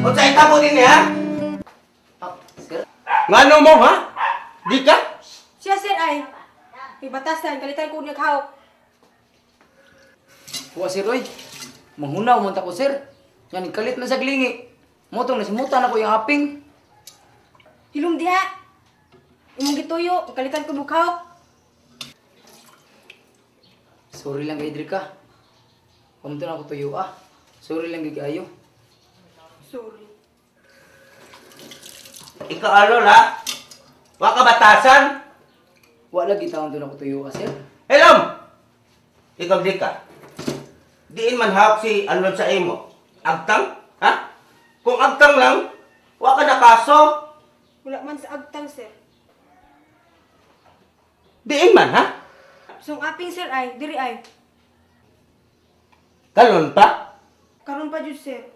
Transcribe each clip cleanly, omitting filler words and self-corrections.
Unsa itabo dinhi ha? Sir? Ngano mo ha? Di ka? Siya sir ay. May batasan, kalitan ko niya kahawak. Wa sir oy. Manghunaw man ta ko sir. Yan kalit man sa glingi. Motong nasimutan ako yung aping. Hilom diha. Imong gituyo, kalitan ko bukhawk. Sorry lang kay Drika. Pamto na ako tuyo ah. Sorry lang gid ayo. Sorry. Ikaw alol ha? Wa ka batasan? Wa lagi taon to na ko tuyo ah, sir. Hello. Ikaw di ka. Diin man hawak si Arnold sa imo. Agtang? Ha? Kung agtang lang, wa ka nakaso. Wala man sa agtang sir. Diin man ha? So ang aping sir ay, diri ay. Karon pa? Karon pa jud sir.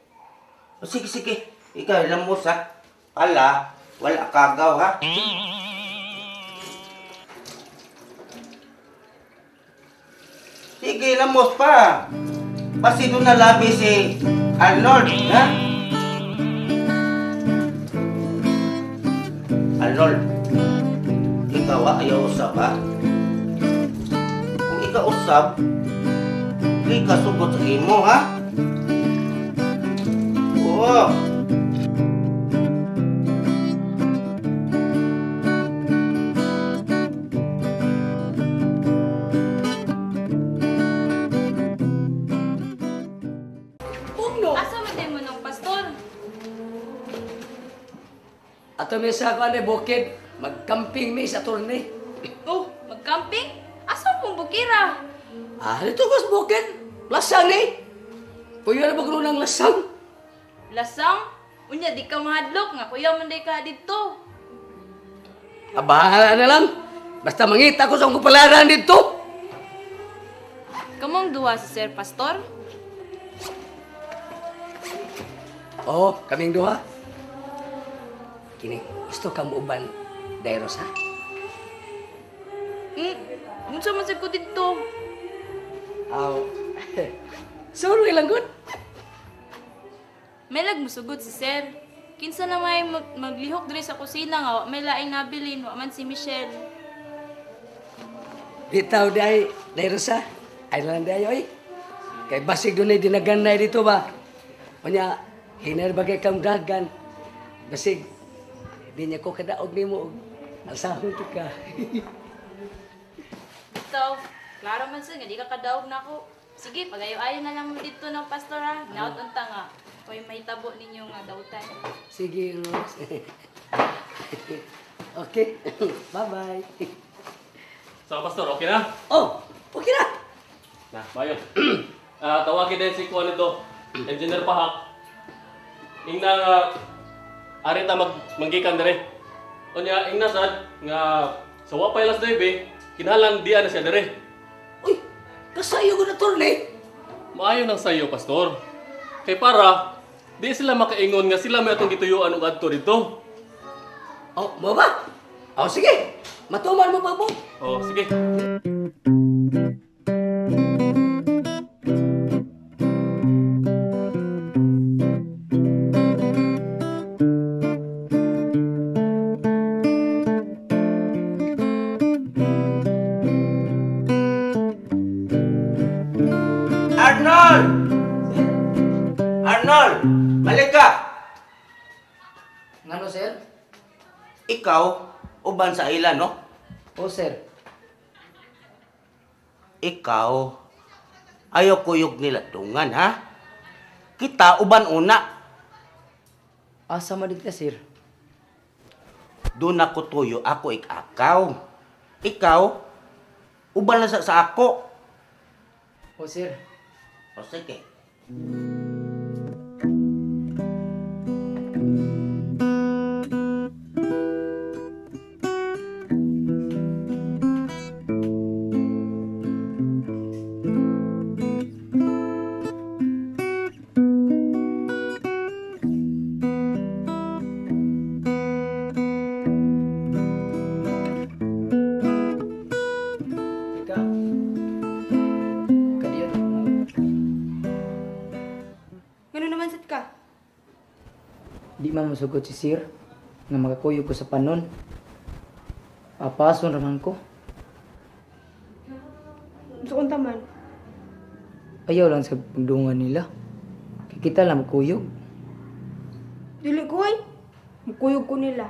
O, sige sige. Ikaw lamos ha. Ala, wala kagaw ha. Sige, lamos pa. Basi doon na labi si Arnold, ha? Arnold, ikaw ha, ayaw usab ha? Kung ikaw usab, di ka sugot sa imo, ha? Oo. Asa man din mo ng pastor? Ato mi sa kuan bukid, magcamping mi sa turne. Oh, magcamping? Asa pong bukira? Ah, dito ko sa bukid. Lasang ni. Puyo na bagro ng lasang. Lasang? Unya di ka mahadlok nga kuya man day ka didto. Ah, bahala na lang. Basta mangita ko sa akong kapalaran didto. Kamong duha si Sir Pastor? Oo, kaming duha. Kini, gusto ka muuban, Dairos, ha? Unsa man sad ko didto? Aw. Sorry lang gud. May lag musugod si Sir. Kinsa na may maglihok diri sa kusina nga wa may laing nabilin, wa man si Michelle. Bitaw day, Dairos, ha? Ay lang day oy. Kay basig dunay dinaganay dito ba? Unya, hinar bagay kang dagan. Basig di niya ko kadaog nimo og alsahon to ka. Bitaw, klaro man sir nga di ka kadaog nako. Sige, pagayo-ayo na lang mo dito ng pastor ha. Naot unta nga. Koy mahitabo ninyo nga dautan. Sige, Rose. Okay. Bye-bye. So, pastor, okay na? Oh, okay na. Na, bayo. Tawagin din si kuan nito, Engineer Pahak. Ingna nga ari ta manggikan dire. Unya ingna sad nga sa wapay last day kinahanglan diya na siya dire. Uy, kasayo ko na turne. Maayo nang sayo, pastor. Kay para di sila makaingon nga sila may atong gituyuan og adto didto. Oh, mo ba? Oh, sige. Matuman mo pa mo. Oh, sige. Arnold! Arnold! Balik ka! Ngano sir? Ikaw, uban sa ila, no? Oh sir. Ikaw, ayaw kuyog nila tungan, ha? Kita, uban una. Asa man dito, sir? Doon ako tuyo, ako ikakaw. Ikaw, uban lang sa ako. Oh, sir. O, sige. Di man mosugot si sir nga makakuyog ko sa panon. Papason raman ko. Gusto kong taman. Ayaw lang sa pagdungan nila. Kikita lang makuyog. Dili ko ay. Mukuyog ko nila.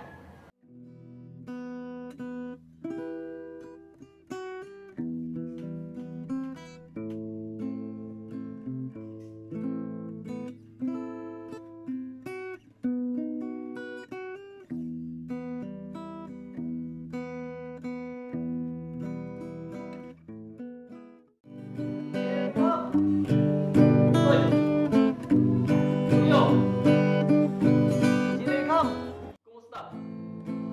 Hoy! Tiyo! Engineer Cam! Kumusta?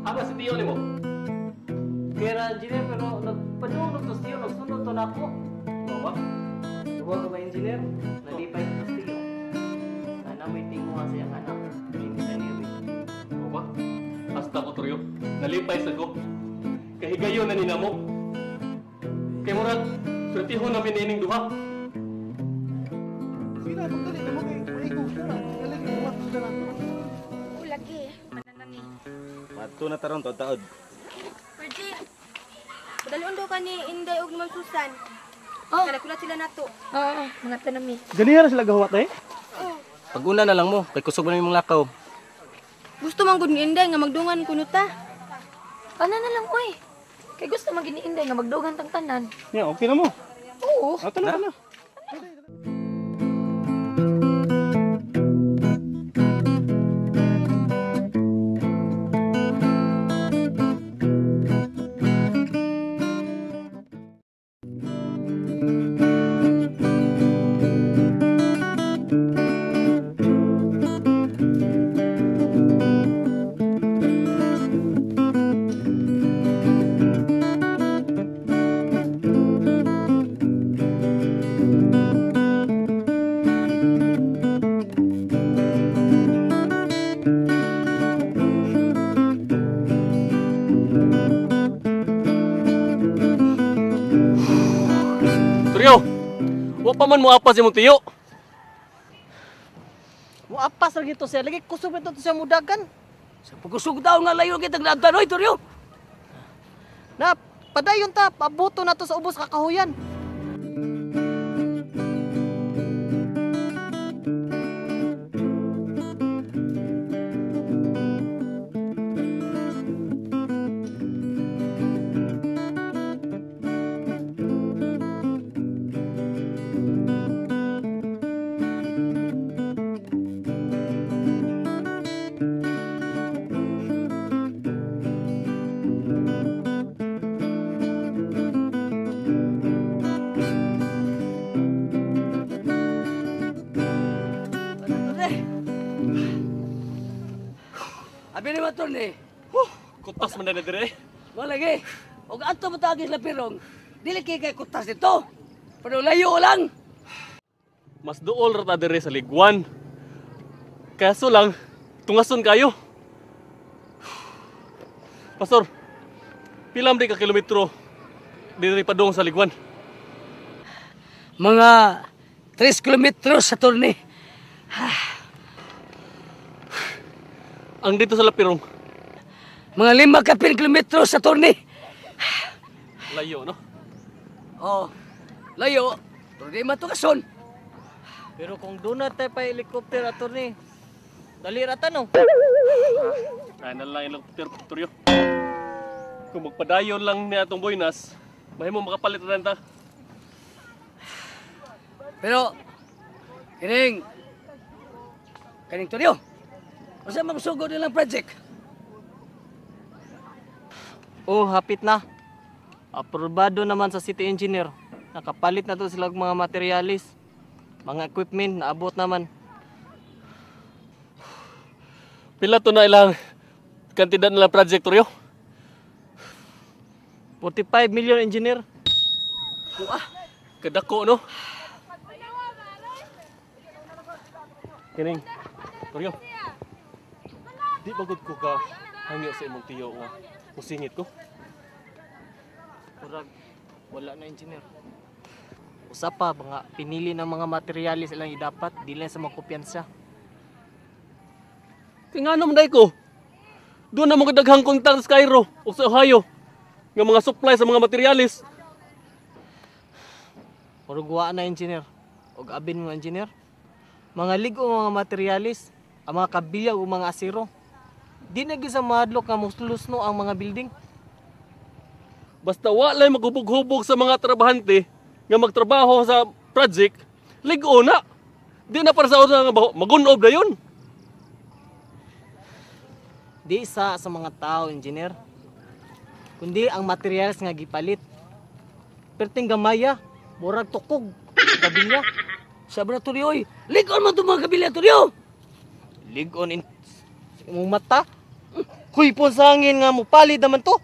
Haba si Tiyo nimo? Kaya engineer, pero nagpadungog to siyo, nagsunod to nako. Mao ba? Duwa ka ba engineer? Nalipay to siyo. Sana may tinguha sa iyang anak. Hindi sa niya. Mao ba? Hasta ko Toryo. Nalipay sa ko. Kahigayon na ni namo. Kay murag swertihon na niining duha. Sige na, pagdali na mo kay maigo siya. Dali kay buhat sila na. Oo, lagi. Mananani. Madto na taron taod. Virgil, padalon daw ka ni Inday og Ma'am Susan. Oh. Kada kulat sila nato. Oo, mga tanami. Ganiha ra sila gahuwat eh. Paguna na lang mo kay kusog man imong lakaw. Gusto man gud ni Inday nga magdungan kuno ta. Ana na lang, oy. Kay gusto man gini Inday nga magdugan tang tanan. Ya, okay na mo. Oo. Ato na, na. Toryo! Wa pa man moapas imong tiyo. Muapas lagi to siya. Lagi kusog ito to siya mudagan. Sa pagkusog daw nga layo kitang naabtan, oy, Toryo! Na, padayon ta. Pabuto na to sa ubos kakahuyan. Abi ni Matorne, Kutas man na dire. mo lagi. Og ato mo tagis Lapirong, dili kay kutas dito. Pero layo lang. Mas duol ra ta dire sa Liguan. Kaso lang, tungason kayo. Pastor, pila man di ka kilometro diri padung sa Liguan? Mga 3 kilometros sa torne. Ang dito sa Lapirong, Mga 5 ka kilometros sa torne. Layo, no? Oh, layo. Pero di matukason. Pero kung doon na tayo pa helicopter, attorney, dali ra ta, no? Kaya na lang helicopter, Toryo. Kung magpadayon lang ni atong boynas, mahimo makapalit na ta. Pero, kining, kaning Toryo, unsa magsugod nilang project? Oh, hapit na. Aprobado naman sa city engineer. Nakapalit na to sila og mga materialis. Mga equipment, naabot naman. Pila to na ilang kantidad nilang project, Toryo? 45 million, engineer. Kadako, no? Kining, Toryo. Di ba gud ko ka hangyo sa imong tiyo nga musingit ko? Murag, wala na, engineer. Usa pa, mga pinili ng mga materialis ilang idapat, di lang sa mga kumpiyansa. Kaya nga naman dahil ko. Doon na mga daghang kontak sa Cairo o sa Ohio. Nga mga supply sa mga materialis. Murag wa na engineer. Og abin mo engineer. Mga ligo mga materialis, ang mga kabilya o mga asiro. Di na gyud sa mahadlok nga muslusno ang mga building. Basta walay maghubog-hubog sa mga trabahante nga magtrabaho sa project, ligo na. Di na para sa una nga magunob na yun. Di isa sa mga tao, engineer. Kundi ang materials nga gipalit. Perting gamaya, murag tukog, kabilya. Sabi na Toryo, oy. Ligon man itong mga kabilya, Toryo! Ligon in imong mata. Huy, pon sa hangin nga mupalid naman to.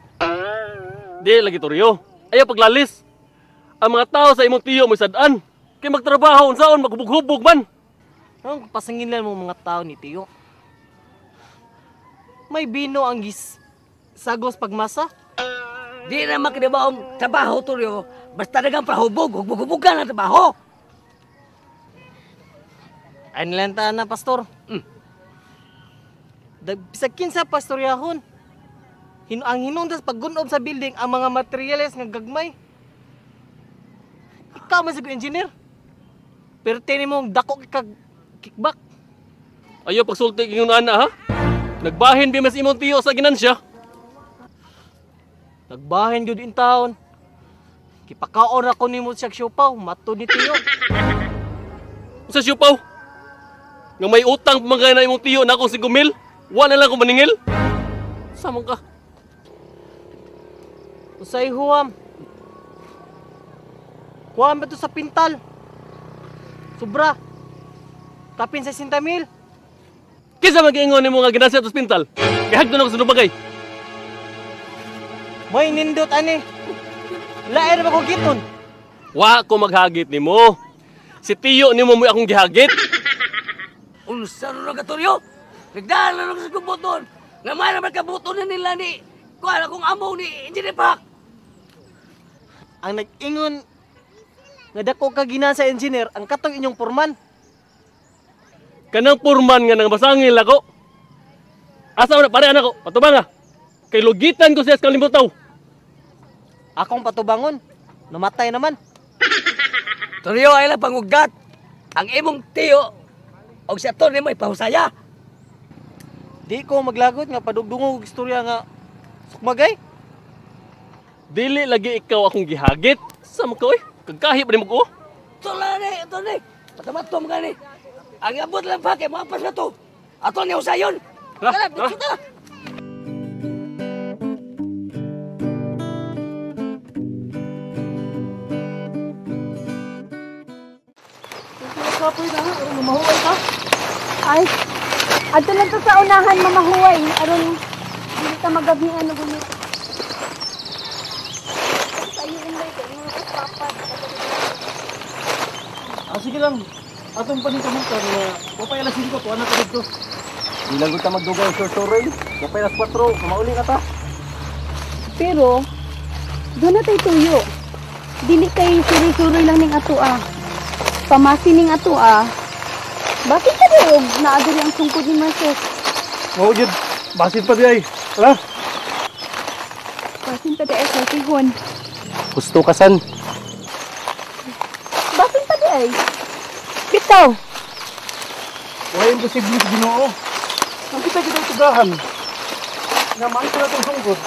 Di lagi Toryo. Ayaw paglalis. Ang mga tao sa imong tiyo mo'y sad-an. Kay magtrabaho unsaon maghubog-hubog man. Anong pasangilan mo mga tao ni tiyo? May bino ang gis sagos pagmasa. Di na makinabaong trabaho, Toryo. Basta nagang prahubog, hubog-hubogan ang trabaho. Ay nilantaan na, pastor. Bisag kinsa pastoryahon. Ang hinungdan paggunob sa building ang mga materyales nga gagmay. Ikaw man siguro engineer. Pero tini mong dako kag kickback. Ayaw pagsulti ingon ana ha. Nagbahin bi mas imong tiyo sa ginansya. Nagbahin gyud in taon. Kipakaon ra ko nimo siya siupaw, matud ni tiyo. Sa siupaw? Nga may utang pa man na imong tiyo na akong 5,000, wa na lang ko maningil. Samang ka. Usay huwam. Kuha ba to sa pintal? Sobra. Kapin sa 60,000. Kinsa man giingon nimo nga ginansya to sa pintal? Gihagdon ako sa nubagay. May nindot ani. Lain ba ko giton? Wa ko maghagit nimo. Si tiyo nimo mo'y akong gihagit. Unsa ro ka Toryo? Nagdaan na sa kubuton. Nga may naman kabuton na nila ni kuha akong amo ni Engineer Pak. Ang nag-ingon nga dako ka ginansa engineer ang katong inyong purman. Kanang purman nga nang basangil ako. Asa man na pare anak ko, patubang ha. Kay lugitan ko siya sa kalimutaw. Akong patubangon, namatay naman. Toryo ay lang pangugat. Ang imong tiyo og si ato nimo ipahusaya. Di ko maglagot nga padugdungog og istorya nga sukmagay. Dili lagi ikaw akong gihagit. Sa mo ka oy, kagkahi pa nimo ko. Tula ni, ato ni. Patamatom ka ni. Ang abot lang pa kay mapas na to. Ato ni usayon. Tara, Tara, tara. kita. Kapoy na, aron mamahuway ka. Ay, adto lang to sa unahan mamahuway aron dili ta magabihan og ulit. Sa iyo inday kay mga papat. Ah, sige lang. Atong paningkamutan na wapay alas 5 tuwa na ka dito. Di lang ta magdugay sir Soroy. Wapay alas 4, mauli na ta. Pero doon na tayo tuyo. Dili kay suri-suroy lang ning ato ah. Pamasi ning ato ah. Bakit ka di og naadiri ang sungkod ni Marcos? Mao jud, basin pa di ay. Tara. Basin pa di ay sultihon. Gusto ka san? Basin pa di ay. Bitaw. Why imposible sa Ginoo? Ang kita kita tugahan. Nga maayos na itong sungkod.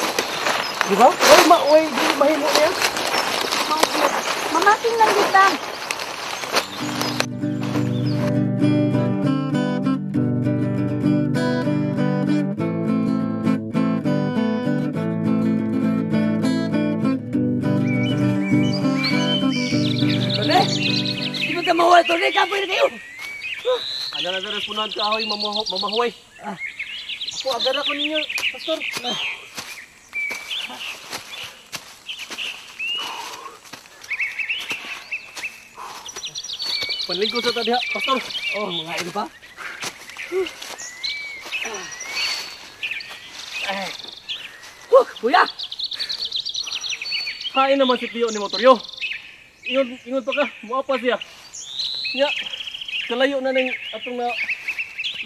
Di ba? Why ma why di mahimo niya? Mamasin lang kita. Tone, di mo ta mahuway, Tone. Kapoy na kayo. Ano na dere punan kahoy mamahuway. Ako agad ako ninyo, pastor. Panlingkod sa ta diha, pastor. Oh, mga ino pa. Huh, kuya. Kain naman si tiyo ni Motoryo. Ingon, ingon pa ka, muapa siya. Nya, kalayo na ning atong na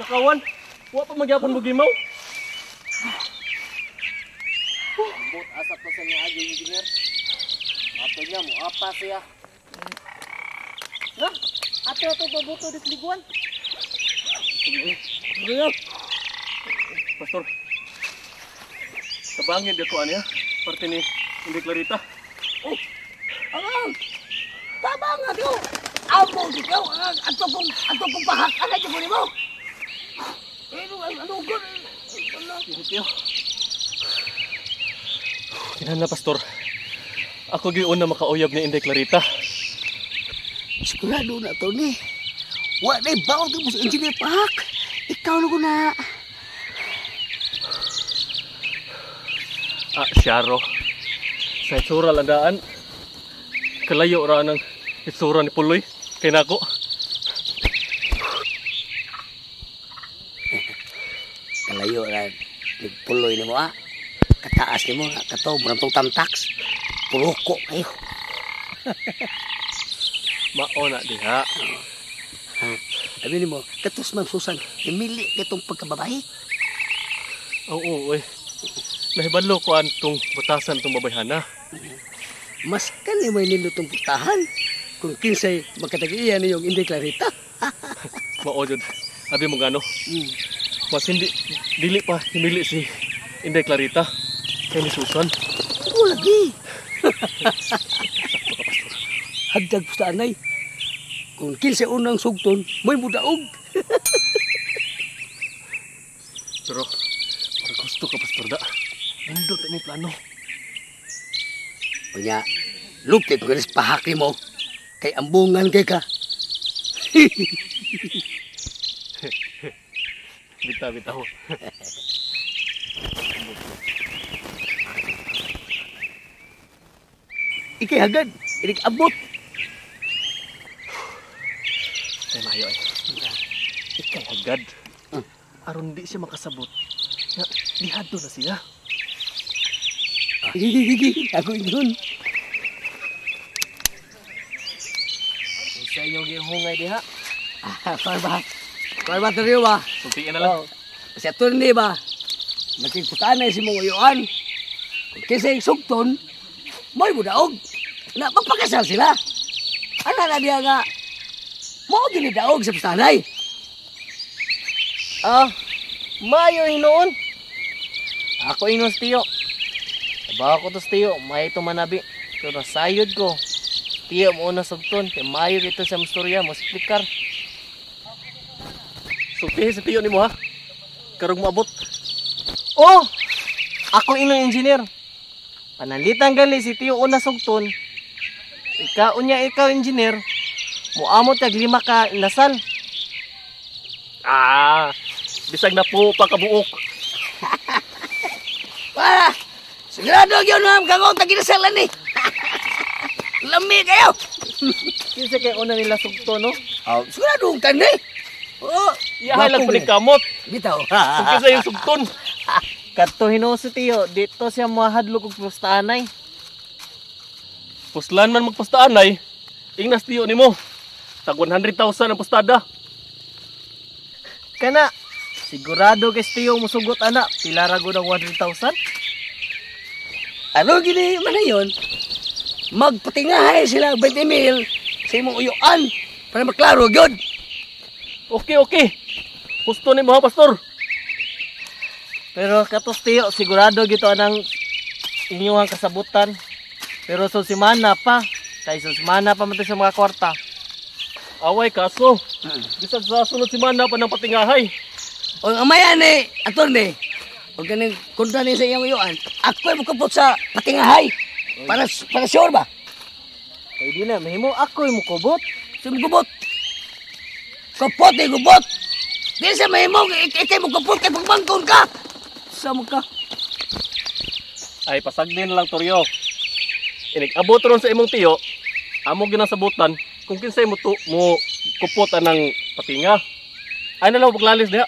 nakawan. Wa pa magyapon mo gimaw. Bot asa to sa niya agi engineer. Ato niya mo apa siya. Na, ato ato pabuto dit liguan. Pastor. Tabangin dito aniya. Parte ni Inday Clarita. Oh. Ang tabang ato. Amo ikaw ang ato kong pahak ana jud nimo. Ano ko? Tiyo. Kinahanglan Pastor. Ako gyud una makauyab ni Inday Clarita. Sigurado na to ni. Wa nay baon mo sa engineer pahak. Ikaw na ko na. Ah, siyaro. Sa itsura landaan. Kalayo ra ng itsura ni Puloy. Kay nako. Kalayo ra ni Puloy nimo ah. Kataas nimo kato murang tong tamtax. Puloko kayo. Mao na diha. Ha. Abi nimo, katos man Susan, himili kitong pagkababae. Oo, oy. Nahibalo ko antong batasan tong babayhana. Mas kani may nindotong putahan kung kinsay makatag-iya niyong Inday Clarita. Mao jud. Abi mo gano? Mas hindi dili pa himili si Inday Clarita kay ni Susan. Oo lagi. Hagdag sa anay. Kung kinsay unang sugton, may mudaog. Pero gusto ka Pastor da. Nindot ini plano. Unya, lupit ko rin pahak mo. Kay ambungan kay ka. Bitaw, bitaw. Ikay hagad, inig abot. Ay, mayo ay. Ikay hagad. Aron di siya makasabot. Nga, dihado na siya. Ako yun. Sa inyo gihungay diha. Kaya ba? Kaya ba tayo ba? Sultiin na lang. Si attorney ba? Nakikputaan na si mong uyuan. Kung kisay sugton, may mudaog. Na magpakasal sila. Ana na diya nga, mao ginidaog sa pastanay. Ah, mayo hinuon. Ako inos tiyo. Trabaho ko to tiyo, may tumanabi. Pero sayod ko. Tiyo mo na sugton, kay mayo dito sa istorya mo splikar. Sultihi sa tiyo nimo ha. Karong maabot. Oh! Ako inong engineer. Panalitan gali si tiyo una sugton. Ikaw unya ikaw engineer. Muamot kag 5 ka inasal. Ah, bisag na po pa kabuok. Para! Sigurado yun ma'am, kagong taginasalan eh. Lami kayo! Kinsa kay una nila sugto, no? Oh, sigurado ka ni. Oh, iyahay lang po ni kamot. Bitaw. Kung kinsa yung sugton. Kadto hinuon si tiyo, dito siya mahadlok og pustaanay. Puslan man magpustaanay, ingnas tiyo nimo. Tag 100,000 ang pustada. Kana, sigurado kay tiyo musugot ana, pila ra gud ang 100,000? Ano gini man na yun? Magpatingahay sila 20,000 sa imong uyuan para maklaro gyud. Okay, okay. Gusto ni mo ha, Pastor. Pero katos tiyo, sigurado gito anang inyuhang kasabutan. Pero sa simana pa, kay sa simana pa man sa mga kwarta. Away kaso. Bisag sa sunod simana pa ng patingahay. O amaya ni attorney, o ganing kontra ni sa iyang uyuan, ako'y mukupot sa patingahay. Para sure ba? Pwede na, mahimo ako'y mukubot. So mukubot. Kupot ni gubot. Di sa mahimo, ikay mukupot kay pagbangkon ka. Sa mo ka. Ay, pasagdi na lang, Toryo. Inig-abot ron sa imong tiyo, amo ginasabutan kung kinsay mo to, mo kupot anang patinga. Ay na lang paglalis diha.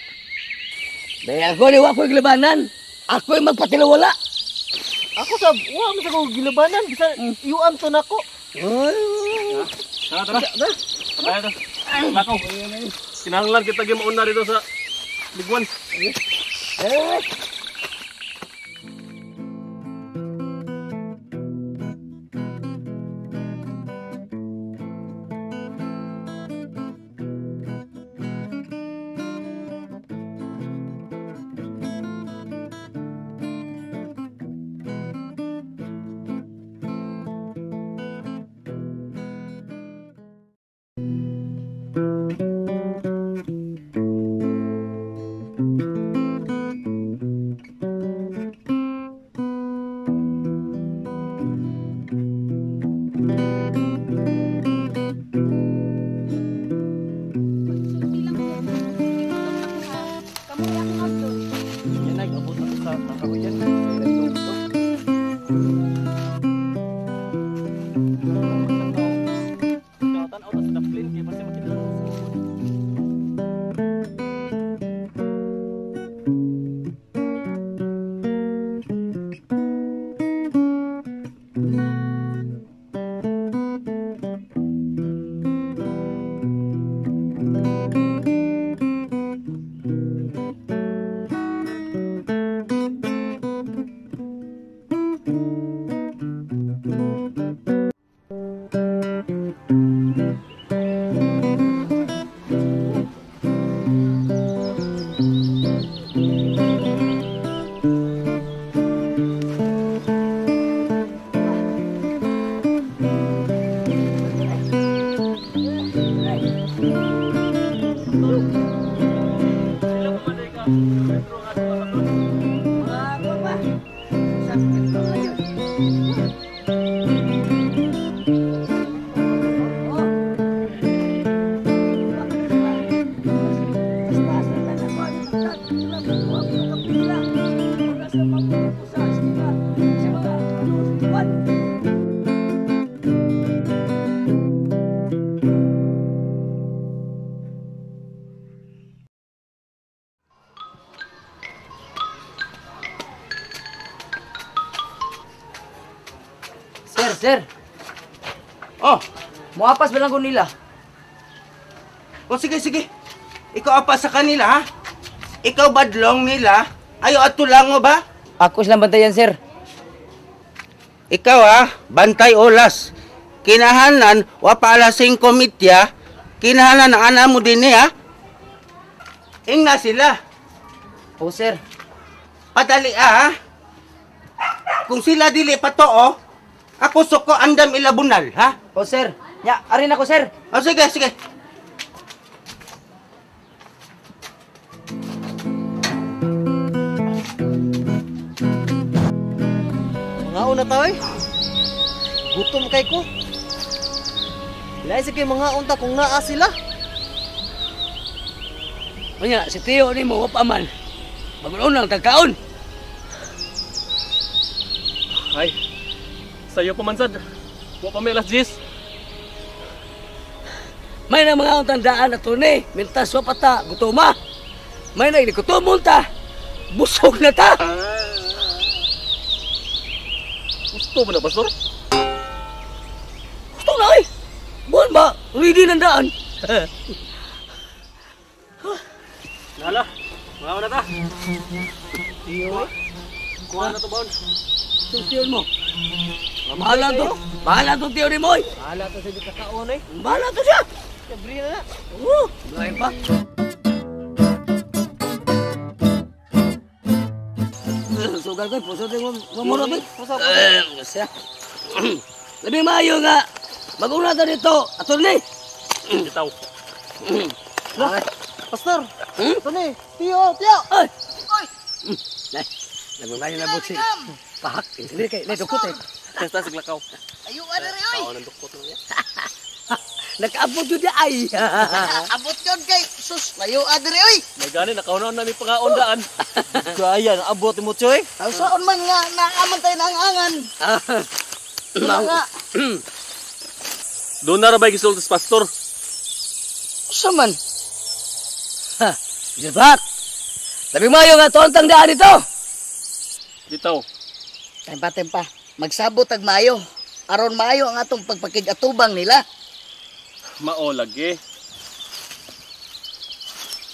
Dahil ako ni ako'y gilabanan. Ako'y magpatilawala. Ako sab, wa man sa ko gilabanan bisan yuan to nako. Tara, tara. Tara, tara. Lakaw. Kinahanglan kita gyud mauna dito sa Ligwan. Eh. Sir. Oh, muapas ba lang ko nila? Oh, sige, sige. Ikaw apa sa kanila, ha? Ikaw badlong nila? Ayo ato lang mo ba? Ako silang bantayan, sir. Ikaw, ha? Bantay olas. Kinahanan, wa pa alas 5 mitya. Kinahanan ang ana mo din, ha? Ingna sila. Oh, sir. Padali, ha? Kung sila dili pa to, oh. Ako suko andam ilabunal, ha? O, sir. Ya, arin ako, sir. O, sige, sige. Mga una ta, oy. Gutom kay ko. Lain sa kay mga unta kung naa sila. Unya, si Tio ni mo, wapa man. Magulo lang, tagkaon. Ay. Sayo pa man sad. Wa pa may alas 10. May na mga tandaan na tunay. Mintas wa pa ta, gutoma. May na gutomon ta. Busog na ta. Gusto mo na, pastor? Gusto na eh. Buwan ba? Ready ng daan. Nala, mga na ta. Iyo. Kuha na to baon. Tiyon mo. Bahala to. Bahala to tiyon mo. Bahala to sa di kakaon eh. Bahala to siya. Libre na na. Oo. Lain pa. Sugal ko, puso din mo. Mamuro ba? Puso. Siya. Labi maayo nga. Mag-una ta dito, attorney. Bitaw. Pastor. Attorney. Tiyo, tiyo. Ay. Ay. Labi maayo na butsi. Pahak. Hindi kay na dukot eh. Testa sig lakaw. Ayo ana ri oy. Tao ng dukot niya. Nakaabot yun ay. Abot yun kay sus layo adre oy. May gani nakaunaon nami pangaondaan. Gaya na abot mo choy. Saon man nga naaman tayo ng angan. Nga. Doon na ra bay gisulti sa pastor. Usa man? Ha, Jebak. Labi mayo nga tontang daan dito. Bitaw. Tempa tempa. Magsabot ag maayo. Aron maayo ang atong pagpakig-atubang nila. Mao lagi.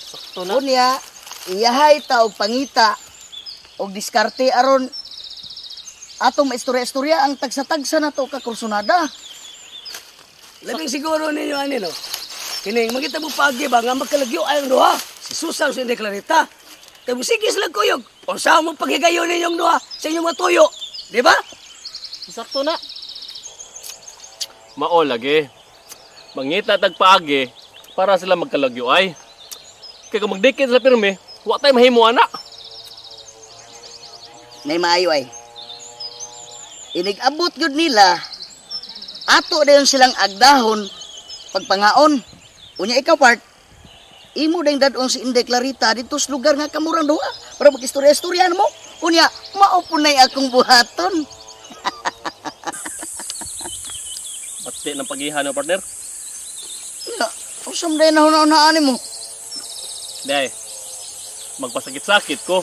Sakto na. Unya, Iyahay ta og pangita og diskarte aron atong maistorya-istorya ang tagsa-tagsa na to ka kursunada. Labing siguro ninyo ani no. Kining magita mo paagi ba nga magkalagyo ay ang duha. Si Susan si Inday Clarita. Kay musige sila kuyog. Unsa mo paghigayon ninyong duha sa inyong mga tuyo, di ba? Sakto na. Mao lagi. Mangita tag paagi para sila magkalagyo ay. Kay kung magdikit sila pirmi, wa tay mahimo ana. Nay maayo ay. Inig-abot gyud nila ato dayon silang agdahon pagpangaon. Unya ikaw part, imo dayong dadon si Inday Clarita dito sa lugar nga kamurang duha para mag-istorya-istorya mo. Unya mao punay akong buhaton. Pati ng pagihan ng partner. Ya, usam day na huna-hunaan mo. Day, magpasakit-sakit ko.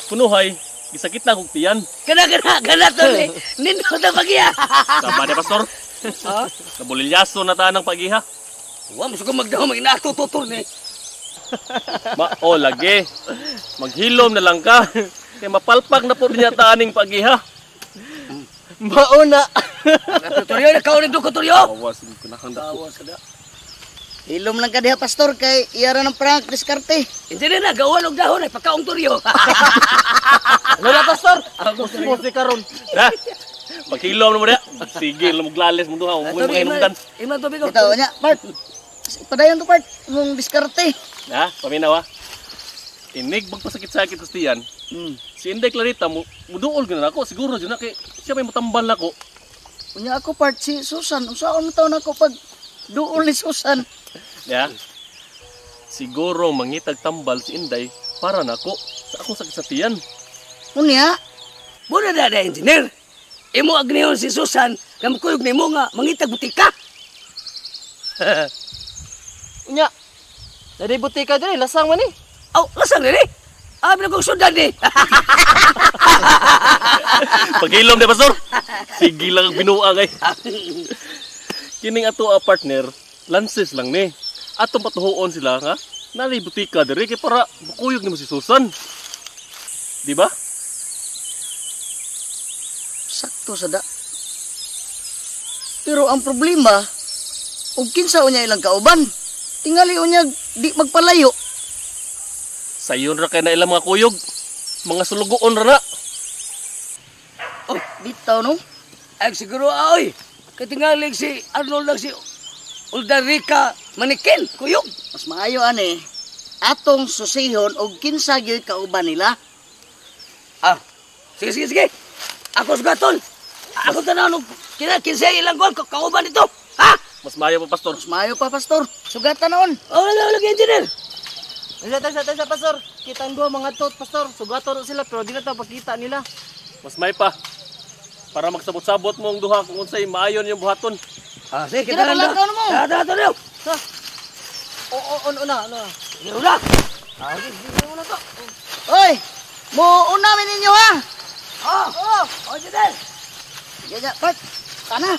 Kunuhay, gisakit na kong tiyan. Kana kana tol. Nindot ang pagiha. Tama na, pastor. Ha? Nabulilyaso na ta ng pagiha. Wa mo sugo magdaho maginato-tutor ni. Mao lagi. Maghilom na lang ka. Kay mapalpak na po niya taaning pagiha. Mao na. Toryo na kaon ng duko toryo. Awas kinahanglan ko. Awas kada. Hilom lang ka diha pastor kay iyara ng prank diskarte. Hindi na gawan og dahon ay pagkaong toryo. Ano na pastor? Kusmos ni karon. Ha? Maghilom na mo diha. Sige, lumuglalis mo duha. Huwag mo mahinungdan. Ima tubig ko. Bitaw nya, part. Padayon to part mong diskarte. Ha? Paminaw ha? Inig magpasakit-sakit sa tiyan. Si Inday Clarita mo muduol gyud na ako siguro jud na kay siya may mutambal nako. Unya ako part si Susan, unsaon taon ako pag duol ni Susan. Ya. Siguro mangitag tambal si Inday para nako sa akong sakit sa tiyan. Unya, Muna na na engineer. Imo agniyon si Susan nga mukuyog nimo nga mangitag butika. Unya. Dali butika diri, lasang man ni. Aw, lasang diri. Abi na kong sundan ni. Paghilom di pastor. Sige lang ang binuang ay. Kining ato a partner, lances lang ni. Atong patuhuon sila nga nalay butika diri kay para makuyog nimo si Susan. Di ba? Sakto sa da. Pero ang problema, og kinsa unya ilang kauban, tingali unya di magpalayo. Sayon ra kay na ilang mga kuyog, mga sulugoon ra na. Oh, bitaw no? Ay siguro oy, katingalig si Arnold lang si Uldarica Manikin, kuyog. Mas maayo ani atong susihon og kinsa gyud kauban nila. Ah, sige sige sige. Ako sugaton. Ako tanan og kinsa ilang kuan kauban dito. Ha? Mas maayo pa pastor. Mas maayo pa pastor. Sugatan noon. Oh, wala lagi engineer. Isa pastor. Kitang duha mga tot pastor. Sugaton sila pero di na ta pakita nila. Mas may pa. Para magsabot-sabot mo ang duha kung unsay maayon yung buhaton. Ah, sige, kita lang kaon mo. Tara, tara, tara. O una, una. Sige, una. Ah, sige, sige, una to. Oy, mo una mi ninyo ha. Oh, oh, oh, engineer. Sige, sige, part. Tana.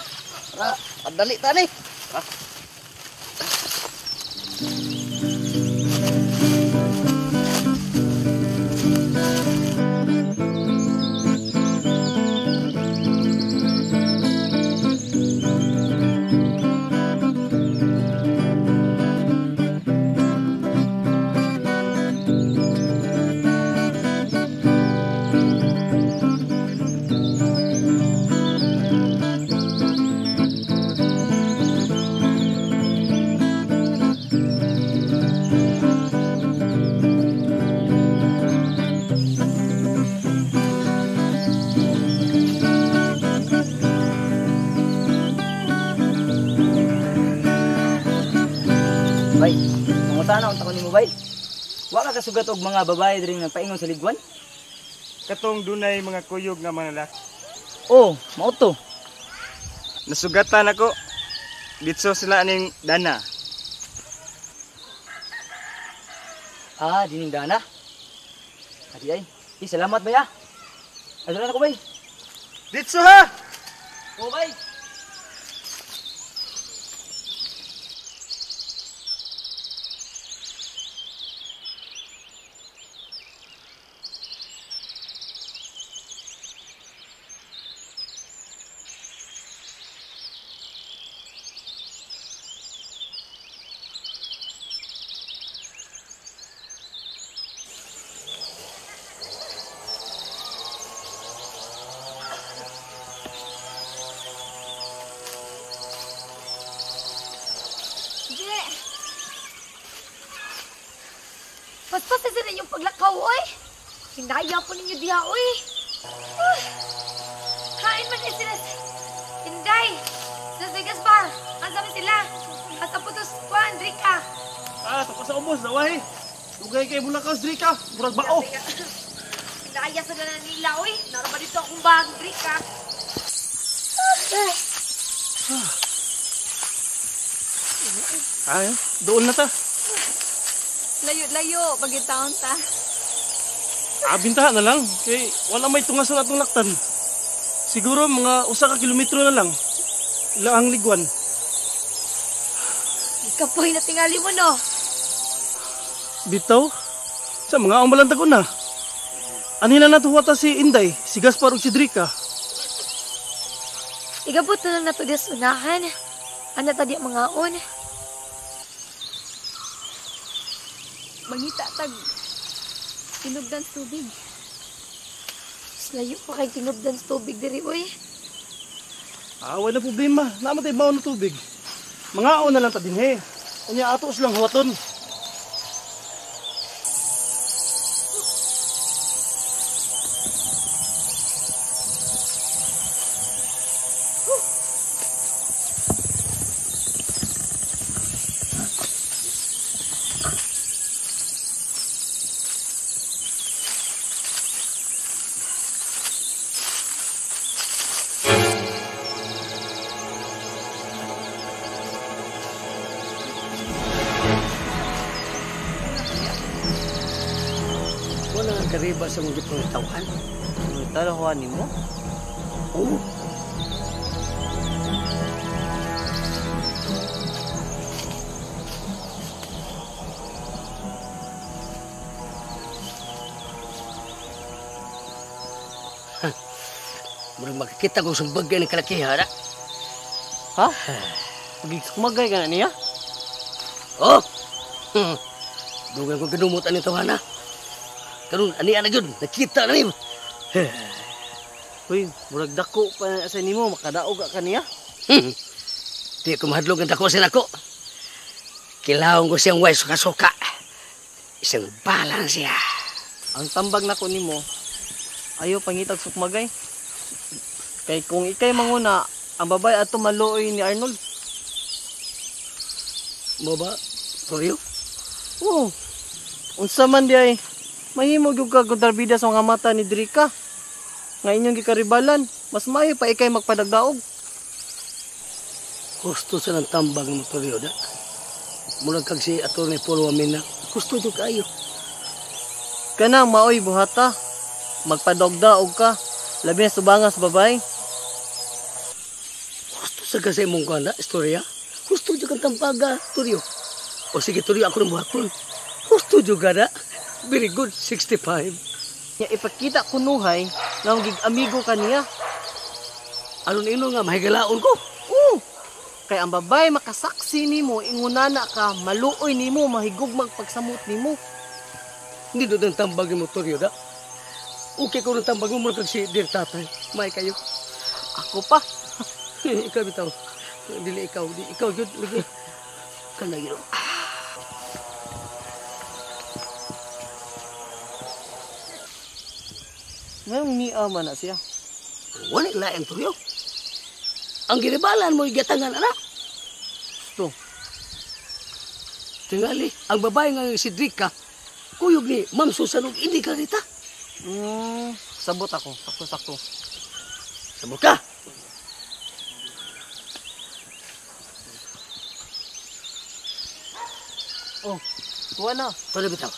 Para padali ta ni. Bay, mangutana unta ko nimo bay. Wa ka kasugat og mga babae diri nga paingon sa ligwan? Katong dunay mga kuyog nga mga lalaki. Oh, mao to. Nasugatan ako. Ditso sila aning dana. Ah, dining dana. Adi ay. Eh, salamat bay ah. Adala na ko bay. Ditso ha. Oh bay. Paspas sa inyong paglakaw, oy. Hinaya po ninyo diha, oy. Hain man sila. Inday! Sila si Gaspar. Asa man sila? Asa po to kuan, Drika. Ah, tapos sa ubos, naway. Dugay kay Bulakaw, Drika. Murag bao. Hinaya sa na nila, oy. Narama dito akong bag, Drika. Ay, doon na ta. Layo-layo, pagitaon ta. Abintahan na lang. Kay wala may tungason atong laktan. Siguro mga 1 ka kilometro na lang. Laang ligwan. Ikapoy na tingali mo, no? Bitaw? Sa mga ambalantag na. Anila na tuwata si Inday, si Gaspar ug si Drika. Igabot na lang nato diya sa unahan. Ana ta di mga on. Mangita tag tinubdan tubig. Layo pa kay tinubdan tubig diri, oy. Ah, wala problema. Namatay baon na tubig. Mga na lang ta dinhe. Unya ato silang huwaton. Kariba sa mong gipangtawan. Talahuan nimo? Oo. Murag makikita kong sumbagay ng kalakihan, ha? Ha? Pagigsukumagay ka na niya? Oh! Dugan kong kinumot ang tawana. Karon ani ana gyud nakita na nimo. Uy, murag dako pa na sa nimo makadaog ka niya. Di ko mahadlok ang dako sa nako. Kilawon ko siyang way suka-suka. Isang balang siya. Ang tambag nako nimo, ayo pangitag sukmagay. Kay kung ikay manguna, ang babay ato maluoy ni Arnold. Mo ba? Toryo? Oo. Unsa man di ay mahimo gyud ka kontrabida sa mga mata ni Drika. Nga inyong gikaribalan, mas maayo pa ikay magpadagdaog. Gusto sa nang tambag ng motoryo da. Murag kag si Atty. Paul Wamina, gusto jud kaayo. Kana maoy buhata. Magpadagdaog ka. Labi na subangas babay. Gusto sa kasi imong kuan da, istorya. Gusto jud kang tambaga, Toryo. O sige Toryo, ako nang buhaton. Gusto jud ka da. Very good, 65. Nya ipakita kunuhay nga gig amigo kaniya. Aron ino nga mahigalaon ko. Oo. Kay ang babay makasaksi nimo, ingunana ka, maluoy nimo, mahigugmag pagsamot nimo. Hindi doon ang tambag mo, Toryo, da. Okay ko ng tambag mo, murag kag si dear tatay. May kayo. Ako pa. Ikaw bitaw. Dili ikaw, di ikaw jud lagi. Kana gyud. Ngayong niya man na siya. Wala lain Toryo. Ang giribalan mo igatangan ana. Gusto. Tingali, ang babae nga si Drika, kuyog ni Ma'am Susan og hindi ka rita. Sabot ako, sakto-sakto. Sabot ka? Oh, tuwa na. Tuwa na bitaw.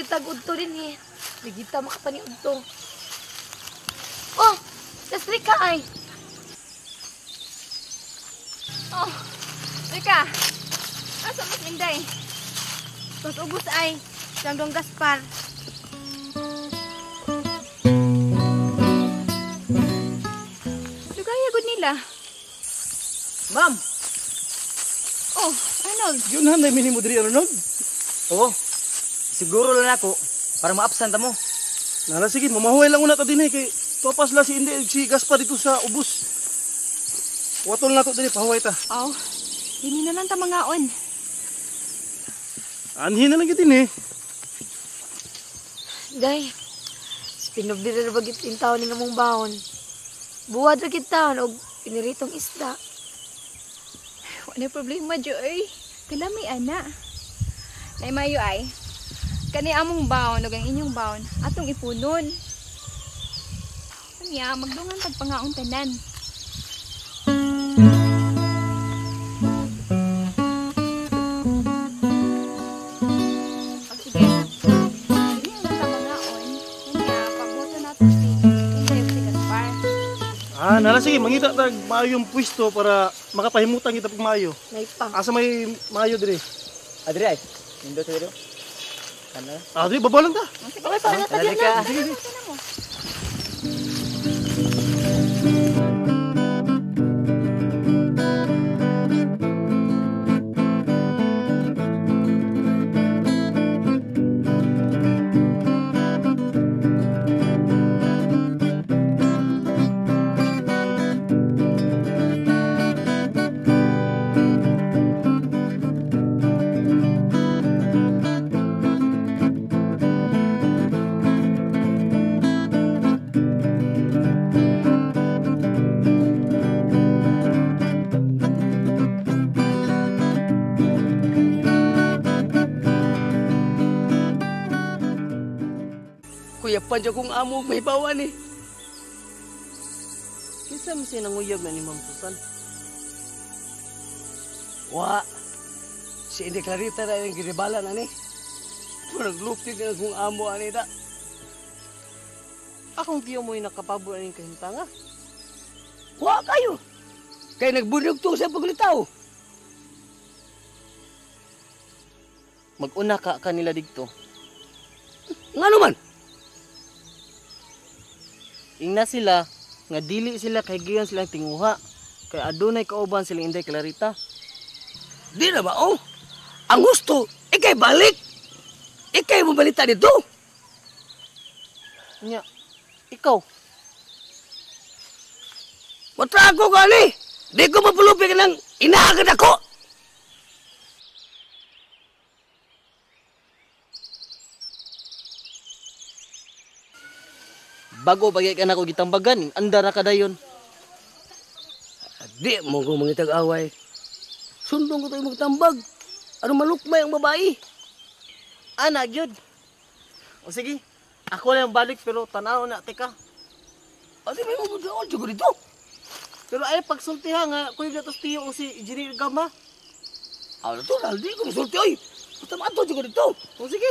Tag-udto rin eh. Nagita makapaniudto. Oh! Nasri ka ay! Oh, teka. Asa mas Inday? Tos ubos ay, siyang Dong Gaspar. Dugaya gud nila. Ma'am! Oh, Arnold. Yun ha, na minimo diri Arnold. Oo. Siguro lang ako para ma-absent mo. Nala sige, mamahuay lang una ta dinhi kay topas la si Inday si Gaspar dito sa ubos. Watol na to diri pahuway ta. Aw, dini na lang ta mangaon. Anhin na lang gyud dinhi. Day, pinubli na ba gid taon ni among baon. Buwad ra gid taon og piniritong isda. Wala problema, Joy. Kalami, ana. Nay mayo ay. Kani among baon ug ang inyong baon atong ipunon. Unya magdungan tag pangaon tanan. O sige. Dili na ta mangaon. Unya pabuto nato si Inday ug si Gaspar. Ah, nala sige, mangita tag maayong pwesto para makapahimutan kita pag maayo. Nay pa. Asa may maayo diri? Adri ay. Nindot sa diri. Kana. Ah, diri baba lang ta. Sige, Okay, pa na ta Dali ka. Sige, sige. mo. Kuya pa dyan kong amo may bawan eh. Kinsa man siya nanguyab na ni Ma'am Susan? Wa. Si Inday Clarita na yung ginibala na ni. Naglupig na kong amo ani da. Akong tiyo mo'y nakapabo na ning kahimtanga. Wa kayo. Kay nagbunyog to sa paglitaw. Mag-una ka kanila didto. Ngano man? Ingna sila nga dili sila kahigayon silang tinguha. Kay adunay kauban silang Inday Clarita. Di na ba oh? Ang gusto, ikay balik. Ikay mo balita dito. Nya, ikaw. Matrago gani. Di ko mapulupig ng inaagad ako. Bago bagay ka na ko gitambagan, anda ra ka dayon. Di mo ko mangitag away. Sundong ko tayo magtambag. Ano malukmay ang babae? Ana gyud. O sige, ako lang balik pero tanaw na tika. Ate may mabudaon jud dito. Pero ay pagsulti ha nga kuy gatos tiyo o si Engineer Gama. Ah, natural di ko musulti oy. Basta maadto jud ko dito. O sige.